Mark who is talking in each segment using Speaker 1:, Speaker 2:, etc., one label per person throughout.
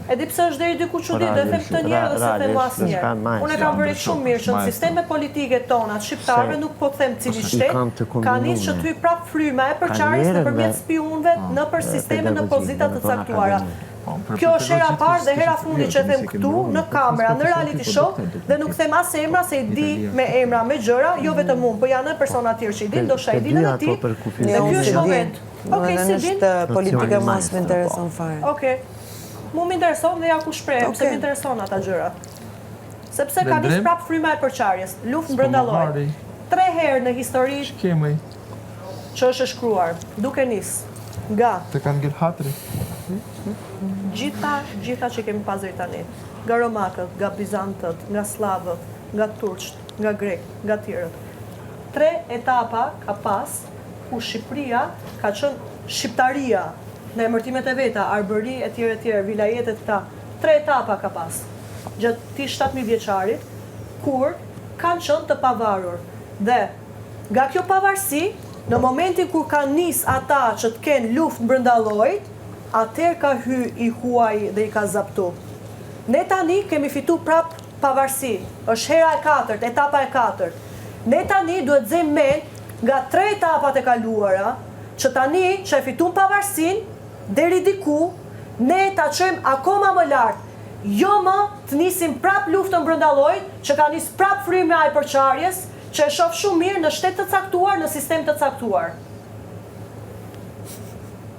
Speaker 1: E di pse është deri diku çudi, do e them këtë një herë dhe s'e them më asnjëherë. Unë e kam vërejt shumë mirë që në sistemet politike tona të shqiptarëve, nuk po them cili shtet, ka nis që të hyjë prapë fryma e përçarjes nëpërmjet spiunëve nëpër sisteme në pozita të caktuara. Kjo është hera e parë dhe hera e fundit që e them këtu në kamera, në reality show dhe nuk them as emra se i di me emra me gjëra, jo vetëm unë, po janë edhe persona tjerë që i dinë, ndoshta i din edhe ti dhe ky është moment. Okej, si din?
Speaker 2: Politika mua s'më intereson fare.
Speaker 1: Okej. Mu më intereson dhe ja ku shprehem, se më intereson ata gjëra. Sepse ka nis prapë fryma e përçarjes, luftë brenda llojit. Tre herë në histori që është e shkruar, duke nis nga
Speaker 3: Të kanë ngel hatri.
Speaker 1: Gjitha, gjitha që kemi pas deri tani, nga romakët, nga bizantët, nga sllavët, nga turqt, nga grekët, nga tjerët. Tre etapa ka pas ku Shqipëria ka qenë shqiptaria në emërtimet e veta, Arbëri etj etj, vilajetet këta, tre etapa ka pas gjatë këtij 7000 vjeçarit kur kanë qenë të pavarur dhe nga kjo pavarësi në momentin kur kanë nis ata që të kenë luftë brenda llojit, atëherë ka hy i huaji dhe i ka zaptu. Ne tani kemi fitu prap pavarësi, është hera e katërt, etapa e katërt. Ne tani duhet të zejmë mend nga tre etapat e kaluara, që tani që e fitum pavarësinë, deri diku, ne ta çojmë akoma më lart, jo më të nisim prapë luftën brenda llojit, që ka nis prapë fryma e përçarjes, që e shoh shumë mirë në shtet të caktuar, në sistem të caktuar.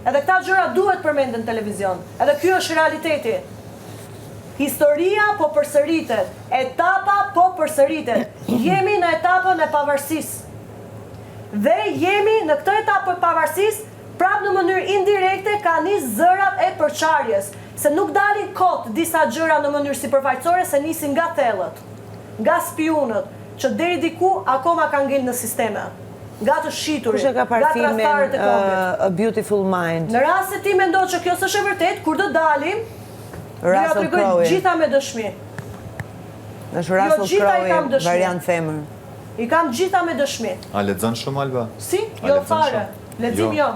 Speaker 1: Edhe këta gjëra duhet përmenden në televizion. Edhe ky është realiteti. Historia po përsëritet, etapa po përsëritet. Jemi në etapën e pavarësisë. Dhe jemi në këtë etapë të pavarësisë, prapë në mënyrë indirekte ka nis zërat e përçarjes, se nuk dalin kot disa gjëra në mënyrë sipërfaqësore se nisin nga thellët, nga spiunët, që deri diku akoma kanë ngel në sisteme, nga të
Speaker 2: Kush
Speaker 1: shiturit,
Speaker 2: e ka parë
Speaker 1: nga
Speaker 2: filmin
Speaker 1: tradhtarët e kombit.
Speaker 2: A Beautiful Mind?
Speaker 1: Në rast se ti mendon që kjo s'është e vërtetë, kur do dalim, do ja
Speaker 2: Russell
Speaker 1: tregoj
Speaker 2: Crowe.
Speaker 1: gjitha me dëshmi.
Speaker 2: Është
Speaker 1: Jo,
Speaker 2: Russell
Speaker 1: gjitha i
Speaker 2: Crowe
Speaker 1: kam dëshmi.
Speaker 2: variant femër.
Speaker 1: I kam gjitha me dëshmi.
Speaker 4: A lexon shumë Alba?
Speaker 1: Si?
Speaker 4: A
Speaker 1: Jo
Speaker 4: lexon
Speaker 1: fare.
Speaker 4: shumë?
Speaker 1: Lexim jo.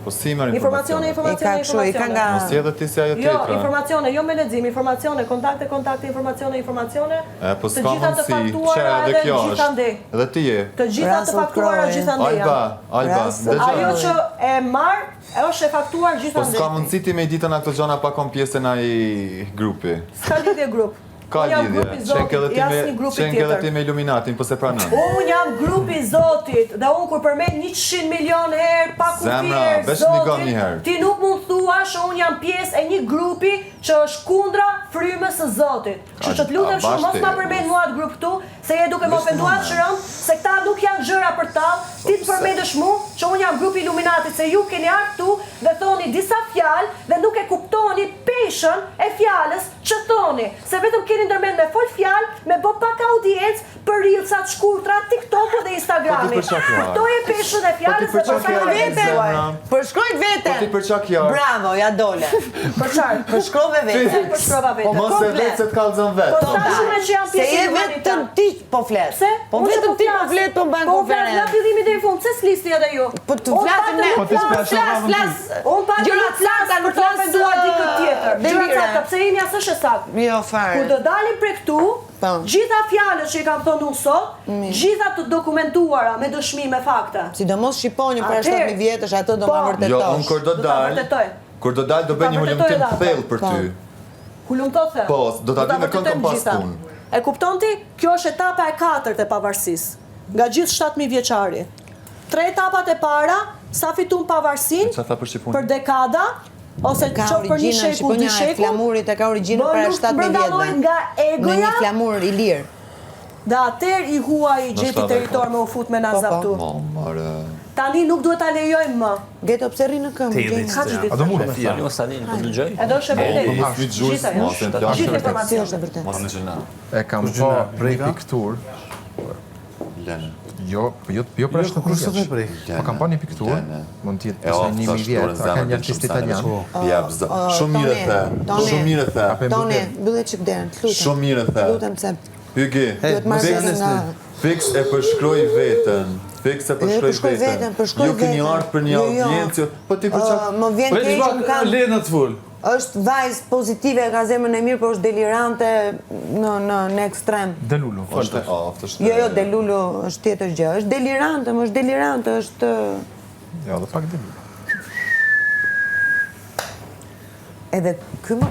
Speaker 4: Po si i merr
Speaker 1: Informacione,
Speaker 4: informacionet?
Speaker 2: I ka
Speaker 1: informacione,
Speaker 2: kështu, i ka
Speaker 1: informacione.
Speaker 2: nga
Speaker 4: Mos je edhe ti si ajo
Speaker 1: Jo,
Speaker 4: tjetra.
Speaker 1: informacione, jo me lexim, informacione, kontakte, kontakte, informacione, informacione,
Speaker 4: E, po
Speaker 1: të
Speaker 4: s'ka
Speaker 1: gjitha të
Speaker 4: mundësi, që
Speaker 1: faktuara
Speaker 4: edhe
Speaker 1: edhe
Speaker 4: kjo është.
Speaker 1: gjithandej.
Speaker 4: Edhe ti je.
Speaker 1: Të gjitha të
Speaker 2: Russell
Speaker 1: faktuara
Speaker 2: Crowe.
Speaker 1: gjithandej
Speaker 4: Alba,
Speaker 1: janë.
Speaker 4: Alba,
Speaker 2: Russell
Speaker 4: dëgjoj.
Speaker 1: Ajo që e marr është e faktuar
Speaker 4: Po
Speaker 1: gjithandej.
Speaker 4: s'ka mundësi ti me i ditën ato gjana pa kon pjesë e naj grupi.
Speaker 1: S'ka lidhje grup.
Speaker 4: Ka
Speaker 1: Unë jam
Speaker 4: lidhje.
Speaker 1: grupi
Speaker 4: Qenke
Speaker 1: Zotit,
Speaker 4: edhe ti
Speaker 1: i
Speaker 4: me
Speaker 1: asnjë grupi
Speaker 4: qenke edhe
Speaker 1: tjetër.
Speaker 4: ti me Illuminatin, po se pranon.
Speaker 1: Unë jam grupi Zotit dhe unë kur përmend 100 milion herë pa
Speaker 4: Zemra,
Speaker 1: kufir
Speaker 4: veç një gëm një
Speaker 1: Zotit,
Speaker 4: herë.
Speaker 1: ti nuk mund thuash që unë jam pjesë e një grupi që është kundra frymës së Zotit. Kështu që të lutem
Speaker 4: A,
Speaker 1: shumë
Speaker 4: bash
Speaker 1: mos
Speaker 4: ti.
Speaker 1: ma përmend mua atë grup këtu, se je duke më
Speaker 4: Veç
Speaker 1: ofenduar
Speaker 4: një
Speaker 1: aq rënd, se këta nuk janë gjëra për tall, ti të
Speaker 4: pse?
Speaker 1: përmendësh mu që unë jam grupi Illuminatit, se ju keni ardhur këtu dhe thoni disa fjalë dhe nuk e kuptoni peshën e fjalës që thoni, se vetëm keni ndërmend me fol fjalë, me bë pak audiencë për reelsat shkurtra, TikToku dhe Instagrami.
Speaker 4: Po ti për çka ke ardhur?
Speaker 1: Kuptoje peshën e
Speaker 4: Po ti
Speaker 1: fjalës
Speaker 4: për
Speaker 1: dhe
Speaker 4: çka
Speaker 1: pastaj
Speaker 4: ke ardhur,
Speaker 1: veten.
Speaker 4: zemra?
Speaker 2: Përshkroj veten.
Speaker 4: Po ti për çka ke ardhur?
Speaker 2: Bravo, ja dole.
Speaker 1: Për çfarë?
Speaker 2: Përshkrove veten.
Speaker 1: Përshkrova veten.
Speaker 2: Po
Speaker 4: Mos e
Speaker 2: komplet.
Speaker 4: vetë se të kallzon vetë.
Speaker 1: Po sa shumë që jam
Speaker 2: Se
Speaker 1: pjesë
Speaker 2: je
Speaker 1: e
Speaker 2: vetëm ti po flet.
Speaker 1: Pse?
Speaker 2: Po
Speaker 1: Unë që
Speaker 2: vetëm ti po
Speaker 1: flas.
Speaker 2: flet, po mban
Speaker 1: Po unë flas nga
Speaker 2: konferencë.
Speaker 1: fillimi deri në fund, pse s'flisni edhe ju?
Speaker 2: Po të
Speaker 1: Unë
Speaker 2: flasim
Speaker 1: patëm
Speaker 2: ne.
Speaker 1: nuk
Speaker 3: Po ti
Speaker 1: flas.
Speaker 3: s'flas
Speaker 2: Flas,
Speaker 3: radhën
Speaker 2: flas.
Speaker 1: Unë pa
Speaker 2: Gjëra
Speaker 1: nuk flas
Speaker 2: të
Speaker 1: për të
Speaker 2: flas,
Speaker 1: ofenduar dikë tjetër. Gjëra
Speaker 2: delire.
Speaker 1: sakta, pse imja s'është e saktë.
Speaker 2: Jo fare.
Speaker 1: Kur do dalim prej këtu,
Speaker 2: Po.
Speaker 1: gjitha fjalët që i kam thënë unë sot, gjitha të dokumentuara me dëshmi, me fakte.
Speaker 2: Sidomos shqiponjën para
Speaker 1: Atëherë,
Speaker 2: 7000 vjetësh, atë do
Speaker 1: po.
Speaker 2: ma
Speaker 4: Jo,
Speaker 2: vërtetosh.
Speaker 4: unë kur do
Speaker 1: Do ta
Speaker 4: dal,
Speaker 1: vërtetoj.
Speaker 4: kur do dal do
Speaker 1: Do
Speaker 4: bëj
Speaker 1: ta
Speaker 4: një
Speaker 1: vërtetoj
Speaker 4: hulumtim
Speaker 1: edhe atë.
Speaker 4: thellë për
Speaker 2: Po.
Speaker 4: ty.
Speaker 1: Hulumto the.
Speaker 4: Po, do ta di me kënd
Speaker 1: vërtetojmë
Speaker 4: kam pas
Speaker 1: gjitha.
Speaker 4: punë.
Speaker 1: E kupton ti? Kjo është etapa e katërt e pavarësisë. Nga gjithë 7000 vjeçari. Tre etapat e para, sa fitun pavarësinë,
Speaker 4: E qa tha për shqiponjën?
Speaker 1: për dekada, ose
Speaker 2: Ka
Speaker 1: qoftë për një
Speaker 2: origjinën
Speaker 1: shekull, dy
Speaker 2: shqiponja e
Speaker 1: shekull,
Speaker 2: flamurit e ka origjinën
Speaker 1: bën
Speaker 2: para
Speaker 1: luftë
Speaker 2: 7000
Speaker 1: brenda
Speaker 2: vjetëve.
Speaker 1: llojit nga
Speaker 2: Në një
Speaker 1: egoja
Speaker 2: flamur i lirë.
Speaker 1: dhe atëherë i huaj i
Speaker 4: Ndoshta
Speaker 1: gjeti
Speaker 4: edhe
Speaker 1: territor
Speaker 4: ka.
Speaker 1: me u fut me na
Speaker 2: Po, po.
Speaker 1: zaptu.
Speaker 4: Mo, more.
Speaker 1: Tani nuk duhet ta lejojmë më.
Speaker 2: Geto pse rri në këmbë?
Speaker 5: Te
Speaker 2: Gjeni?
Speaker 1: Ka që
Speaker 3: A do mund?
Speaker 5: Fjalë, jo, tani, po dëgjoj.
Speaker 1: Edhe është e
Speaker 4: Po,
Speaker 1: vërtetë.
Speaker 4: mos mi gjujt,
Speaker 1: Gjitha janë.
Speaker 4: mos e në
Speaker 1: Gjithë
Speaker 2: Si
Speaker 1: informacion.
Speaker 2: është e vërtetë?
Speaker 4: Mos në gjëna.
Speaker 3: E kam
Speaker 5: Kush
Speaker 3: pa
Speaker 5: gjyna?
Speaker 3: një
Speaker 5: Preka?
Speaker 3: pikturë.
Speaker 4: Lene.
Speaker 3: Jo, po jo, jo pra
Speaker 5: Jo,
Speaker 3: 7000
Speaker 5: kur s'u
Speaker 3: vjeç.
Speaker 5: the prej?
Speaker 3: Po kam pa një pikturë,
Speaker 4: Lene.
Speaker 3: mund të jetë
Speaker 4: E
Speaker 3: pse
Speaker 4: of,
Speaker 3: 1000
Speaker 4: thash
Speaker 3: vjet,
Speaker 4: dorën
Speaker 3: a ka
Speaker 4: zemër
Speaker 3: një
Speaker 4: din
Speaker 3: artist
Speaker 4: shumë sene,
Speaker 3: italian.
Speaker 4: veç Ja, bzë. Shumë mirë e the.
Speaker 2: Toni,
Speaker 4: Shumë mirë e the.
Speaker 3: Apo e
Speaker 2: Toni,
Speaker 3: mbyllje.
Speaker 2: mbyllje çik derën, të lutem.
Speaker 4: Shumë mirë e the.
Speaker 2: Lutem se
Speaker 4: Hygi,
Speaker 2: duhet marrë
Speaker 4: fiks,
Speaker 2: veten nga
Speaker 4: fiks e përshkroj veten. Fiks e përshkroj
Speaker 2: përshkroj
Speaker 4: veten.
Speaker 2: veten, përshkroj
Speaker 4: Ju keni
Speaker 2: veten.
Speaker 4: ardhur për një
Speaker 2: Jo, jo.
Speaker 4: audiencë, jo- po ti për çfarë?
Speaker 2: Ë, më vjen
Speaker 5: Veç
Speaker 2: keq që më
Speaker 5: pak
Speaker 2: kanë
Speaker 5: Lena të fol.
Speaker 2: Është vajzë pozitive, ka zemrën e mirë, por është delirante në në në ekstrem.
Speaker 3: Delulu.
Speaker 4: Është e aftë, është
Speaker 2: Jo, jo, Delulu është tjetër gjë. Është delirante, më është delirante, është
Speaker 3: Jo, edhe pak Delulu.
Speaker 2: edhe ky më